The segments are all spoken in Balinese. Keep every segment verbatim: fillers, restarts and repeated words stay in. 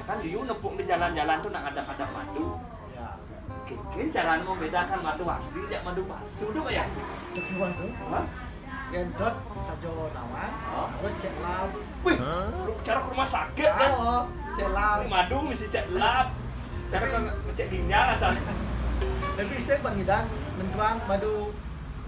Kan liu nepuk di jalan-jalan tu nak ngadap-ngadap madu. Ya. Kengken cara mau bedakan madu asli jak madu palsu tu, Pak, ya? Betul, Pak, tu. Hah? Yen dot sajo nawang, harus cek lab. Wih, lu cara ke rumah sakit kan? Oh, cek lab. Madu mesti cek lab. Cara ke cek ginjal asal. Tapi saya bang idang nentuang madu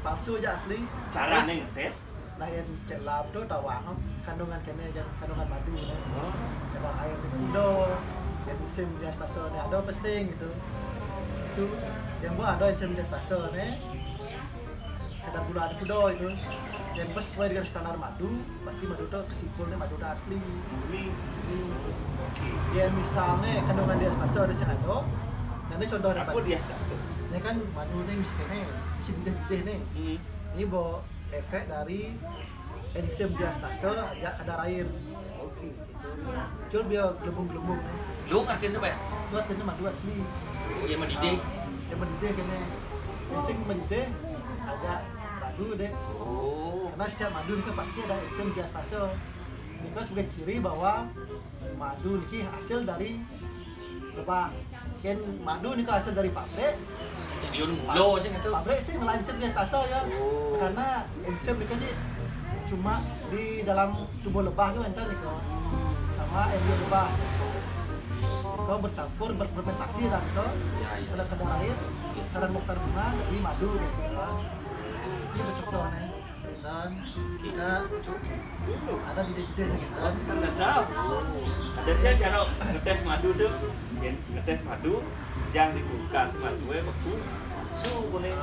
palsu aja asli. Cara ngetes? Nah, yen cek lab tu tawang kandungan kene kan, kandungan madu ne. Kadar air ni kudo, enzim diastase ne ado pesing gitu. Itu yang buat ada enzim diastase ne. Kadar gula ada kudo itu. Yen pas sesuai dengan standar madu, berarti madu tu kesimpul ne madu tu asli. Ini. Ini. Oke. Yen misalnya kandungan diastase ada sing ado, dan ini contoh apa dapat. Diastase? Ini kan madu ni mesti kene, mesti bideh-bideh ni. Hmm. Ini bawa efek dari enzim diastase aja kadar air. Oke. Muncul dia gelembung-gelembung. Lu ngerti itu, Pak, ya? Itu artinya madu asli. Oh, yang mendidih. Ah, yang mendidih kene. Sing mendidih agak madu deh. Oh. Karena setiap madu itu pasti ada enzim diastase. Ini kan sebagai ciri bahwa madu ini hasil dari lebah. Yen madu ni kan hasil dari pabrik. Jadi un gula sih gitu. Pabrik sih ngelain enzim diastase ya. Oh. Karena enzim ni kan cuma di dalam tubuh lebah tu enten ni kan. Sama embrion lebah. Kau bercampur, berfermentasi dan kau. Ya, ya. Sedang kadar air, sedang nektar bunga, jadi madu gitu kan. Ini bercontoh ni. Dan kita ada di dede kita. Kan ndak tahu. Ada dia cara ngetes madu tu. Yang ngetes madu, jang di kulkas madu eh beku. Su kuning.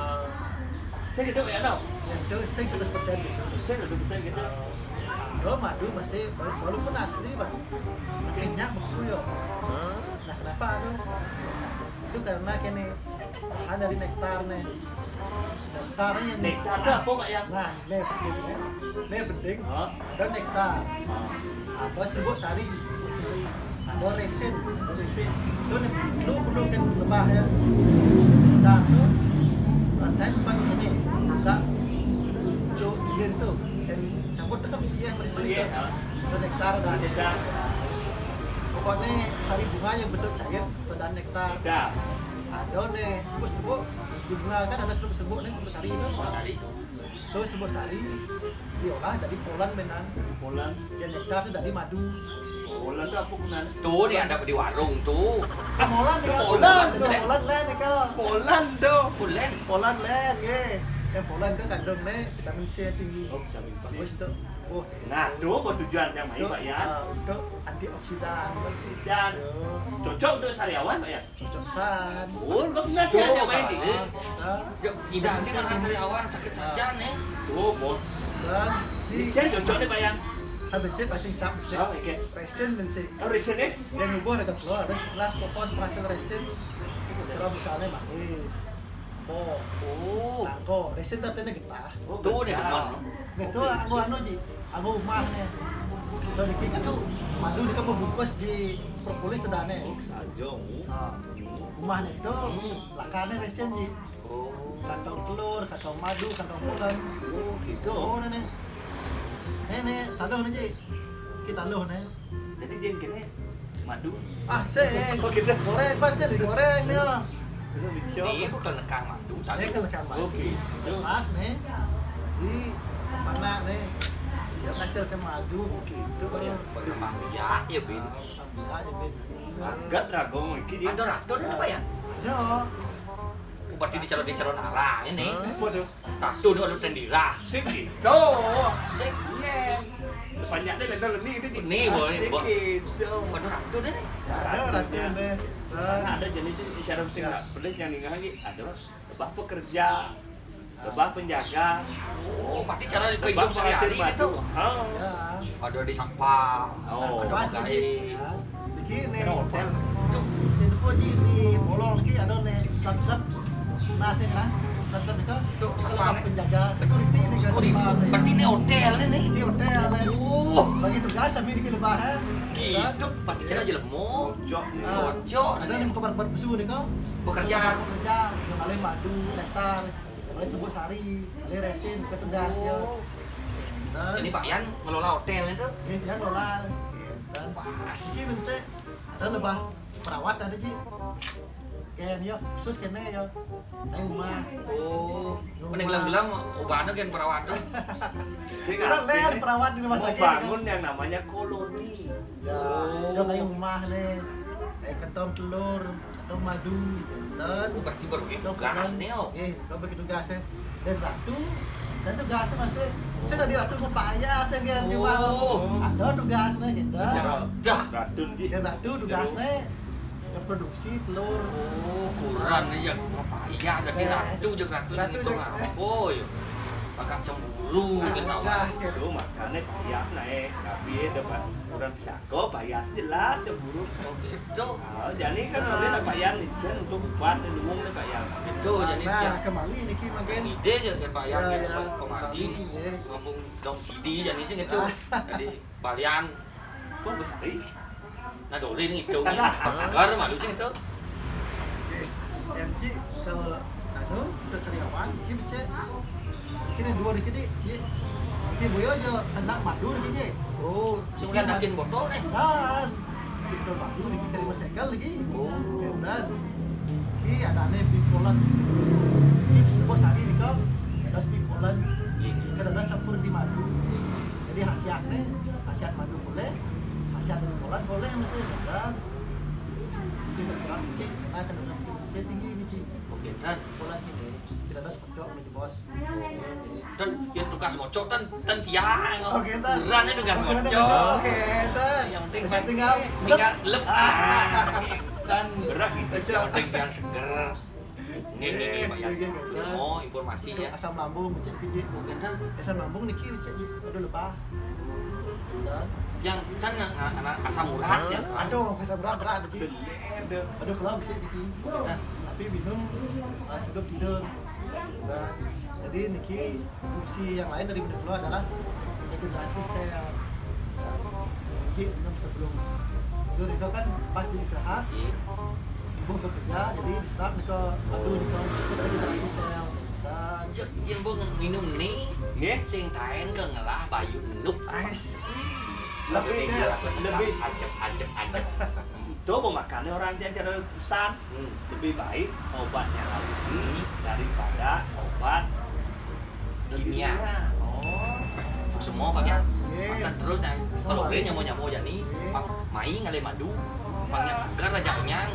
Saya gitu ya tau. Yang tu sing seratus persen gitu. Saya seratus persen gitu. Lo madu masih walaupun asli, Bang. Tapi minyak beku yo. Nah, kenapa tu? Itu karena kene bahan dari nektar nih. Nektar ini. Nektar tu apa, Pak, ya? Nah, ne penting ya. Ne penting. Hah? Ada nektar. Hah? Ada serbuk sari. Ada resin. Ada resin. Tu ni perlu perlu kan lebah ya. Nektar tu. Latihan pan ini buka pucuk lilin tu. Dan campur tu kan mesti ya manis-manis tu. Ada nektar dah. Nektar. Pokoknya sari bunga yang bentuk cair tu dan nektar. Nektar. Ada ni serbuk-serbuk bunga kan, ada serbuk-serbuk ni, serbuk sari tu. Serbuk sari. Tu serbuk sari diolah jadi polen benang. Polen. Yang nektar tu jadi madu. Polen tu apa gunanya? Tu ni ada di warung tu. Polen ni kan. Polen tu. Polen lain ni kan. Polen tu. Polen. Polen lain ye. Yang polen tu kandung ni vitamin C yang tinggi. Oh, vitamin C. Bagus tu. Oh. Nah, tu bertujuan yang mai, Pak, ya. Ah, untuk antioksidan. Antioksidan. Cocok untuk sariawan, Pak, ya. Cocok san. Oh, lo benar tu dia ada main ni. Yo, tidak sih makan sariawan sakit saja nih. Oh, bos. Dan di Cen cocok nih, Pak, ya. Tapi cek pasti sap cek. Oh, oke. Resin mesti. Oh, resin ni? Yang ubah ada keluar, ada setelah pohon penghasil resin. Kalau misalnya manis. Oh. Oh. Nangko, resin tadi ni getah. Oh, tu ni getah. Ni tu anggo anu ji, anggo umah ni. Tu ni kita tu madu ni kan membungkus di propolis sedane. Oh, sajo. Ha. Umah ni tu lakane resin ji. Oh. Kantong telur, kantong madu, kantong pulen. Oh, gitu. Oh, ni ni. Ni ni taluh ni ji. Kita taluh ni. Jadi jin kene madu. Ah, sik. Oh, gitu. Goreng pan sik digoreng dia. Belum dicok. Ni bukan lekang madu tadi. Ni kan lekang madu. Oke. Pas ni. Jadi mana ni? Dia hasil ke madu. Oke. Itu kan berkembang biak ya, Bin. Berkembang biak ya, Bin. Agat ragong iki dia. Ada ratu ni apa ya? Ada. Oh, berarti di calon, di calon arah ini. Apa tu? Ratu ni ada tendirah. Sing gitu. Sing. Banyak deh, bener ni itu. Ni boleh. Sing gitu. Ada ratu deh ni. Ada ratu deh. Karena ada jenis isyarat sing pedis yang ninggal lagi. Ada lebah pekerja, lebah penjaga. Oh, berarti cara ke hidup sehari-hari gitu. Ha. Ya. Ada di sapa. Oh. Ada pas lagi. Begini. Hotel. Itu pun di, di bolong lagi ada ni klub-klub. Nasib lah. Klub-klub itu. Tuh, kalau penjaga security ni. Security. Berarti ni hotel ni. Di hotel ni. Oh. Bagi tugas sambil di lebah eh. Gitu. Berarti kira aja lemo. Cocok ni. Cocok. Ada ni muka buat pesu ni kau. Bekerja. Bekerja. Yang paling madu, nektar. Yang paling serbuk sari. Yang paling resin, petugas ya. Ini Pak Yan ngelola hotel itu. Ini Yan ngelola. Pas. Ini mesti. Kan lebah perawat ada, Ji. Kayak dia khusus kene ya. Ayo, Uma. Oh, mending gelam-gelam ubahnya kan perawat tuh. Kita lihat perawat di rumah sakit, kan? Bangun yang namanya koloni. Ya, oh. Dia kayak rumah nih. Kayak kentong telur, kentong madu, dan oh, berarti baru tugas nih, oh. Eh, kalau begitu tugasnya. Dan ratu, dan tugasnya masih sudah di ratu mau payah saya kan, cuma oh, ada tugasnya gitu. Dah. Ratu, Ji. Dan ratu tugasnya ya produksi telur. Oh, kurang ya, payah jadi eh, ratu jeung ratu sing ratu itu jeung apa ya? Bakal cemburu gitu. Nah, gitu. Tuh, makanya payah naik, tapi ya dapat kurang bisa. Kok payah jelas cemburu. Oh, gitu. Oh, jadi kan soalnya ada payah nih, Jen, untuk buat di luwung nih payah. Gitu, jadi nah, dia kembali niki makin ide aja kan payah ya, gitu, ya, pemargi. Iya. Ngomong dong sidi jadi sih gitu. Jadi balian. Kok besar? Nah, dole nih itu. Segar malu sih itu. Oke. Yang Ci, kalau anu, kita sariawan, Ci becek. Kini dua dikit, Ci. Ci boyo aja kena madu dikit, Ci. Oh, sing udah dakin botol nih. Dan botol madu dikit kali segel lagi. Oh. Dan Ci ada aneh bipolar. Tips bos hari nih kok. Ada bipolar. Iya. Kita ada campur di madu. Jadi khasiatnya, khasiat madu boleh, khasiat dari kolan boleh masih ada. Jadi masalah cek, kita akan dengan prinsip tinggi ini ki. Oke, dan kolan ini kita ada sepecok nih bos. Dan yang tugas ngocok dan dan tiang. Oke, dan kurangnya tugas ngocok. Oke, dan yang penting tinggal tinggal lep. Ah, dan berat gitu. Yang penting biar seger. Nggih, nggih, nggih, Pak, ya. Nggih, nggih, nggih. Semua informasi, ya. Asam lambung, cek, Ji. Oh, genten. Asam lambung niki, cek, Ji. Aduh, lupa. Genten. Yang kan anak asam urat, ya, kan? Aduh, asam urat berat niki. Aduh, kalau cek niki. Genten. Tapi minum, ah, sebelum tidur. Nah, jadi niki fungsi yang lain dari minum telur adalah regenerasi sel. Cek minum sebelum tidur itu kan pas di istirahat. Iya. Tubuh bekerja, jadi diserap nika madu nika dari sel. Dan cek sing mbok nginum nih, nggih, sing taen ke ngelah bayu nup. Ais. Lebih, lebih. Ajep, ajep, ajep. Tuh mau makannya orang yang cara pesan. Hmm. Lebih baik obatnya lagi daripada obat kimia. Oh. Semua pakai makan terus yang kalau boleh nyamo-nyamo jadi mai ngalih madu, pakai segar aja onyang.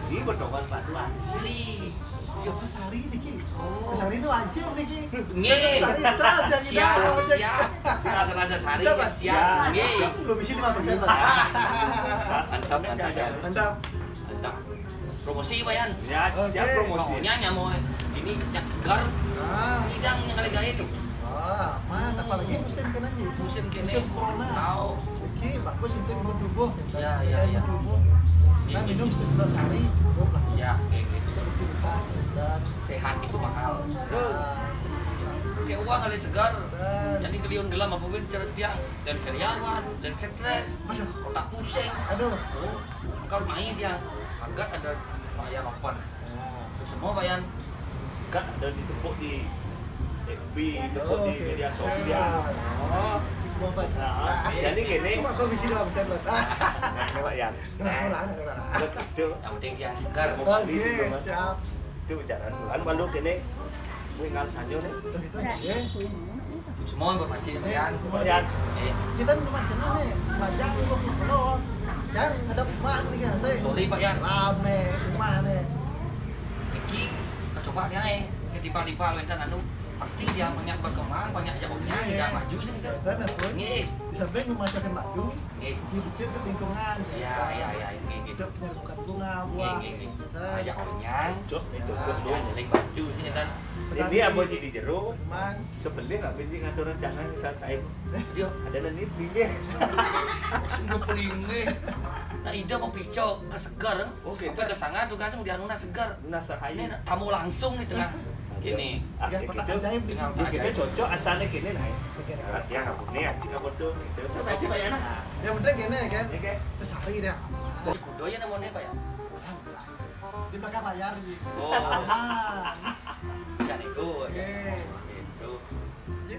Ini berdoa sepatu asli. Yo, sesari niki. Oh. Sesari itu wajib niki. Nggih. Sesari itu aja kita. Siap, siap. Rasa-rasa sari, siap. Nggih. Komisi lima persen, Pak. Mantap, mantap. Mantap. Mantap. Promosi, Pak Yan. Ya, oke. Ya, promosi. Pokoknya nyamo ini yang segar. Ah. Ini yang kali gaya tuh. Wah, aman. Apalagi musim kena ji. Musim kena. Musim corona. Tahu. Oke, bagus untuk imun tubuh. Ya, ya, ya. Imun tubuh. Nah, minum sebelas hari, cukup lah. Ya, kayak gitu. Produktivitas dan sehat itu mahal. Betul. Kayak uang kali segar. Dan jadi keliun gelam apa pun cerita dan sariawan, dan stres, aduh, otak pusing. Aduh. Oh, kalau main dia angkat ada Pak Yan open. Nah. Semua Pak Yan. Kan ada ditepuk di F B, ditepuk di media sosial. Oh, semua Pak. Nah, jadi gini. Cuma komisi lima persen, Pak. Nah, ini Pak Yan. Nah, nah, nah, nah. Betul. Yang penting dia segar. Oke, siap. Itu bicara. Kan malu gini. Gue ngal sanyo nih. Betul, betul. Oke. Semua informasi, Yan. Semua. Yan. Iya. Kita nih Mas kenal nih, majang lu belum. Kan ada rumah nih kan, saya. Sorry, Pak Yan. Rame rumah nih. Iki kita coba dia eh, ke tipe-tipe wenten anu pasti dia banyak berkembang, banyak jawabnya, iya, tidak maju sih kita. Betul, betul. Iya. Di samping memasukkan madu, iya, di kecil ke lingkungan. Iya, iya, iya, iya, gitu. Kita punya bukan bunga, buah. Iya, iya, iya. Betul. Banyak orang yang cocok nih, cocok. Nah, dong. Yang sering bantu sih kita. Ini apa jadi jeruk? Mang. Sebelah apa ini ngatur rencana misal saya. Dia ada nanti pinggir. Sudah pelingin. Nah, ida mau picok ke segar. Oh, gitu. Tapi ke sana tuh kasih dia nuna segar. Nuna sahaya. Ini tamu langsung nih tengah. Gini. Ah, ya, gitu. Ajaib. Tengah ajaib. Cocok asalnya gini nah. Nah, dia nggak punya, cik apa tuh? Gitu. Siapa sih Pak Yana? Yang penting gini kan. Oke. Sesari dah. Kudo ya namanya Pak ya? Di belakang layar gitu. Oh. Aman. Bisa nego. Oke. Gitu. Ya,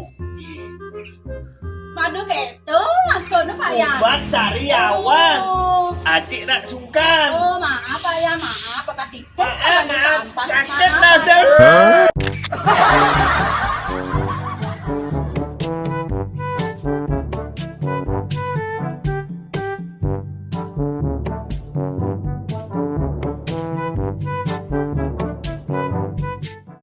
Madu kéto maksudna, Pak Yan. Obat sariawan. Oh. Acik nak sungkan. Oh, maaf, Pak Yan, maaf. Katipu. Ah, ah, maaf. Sakit lah saya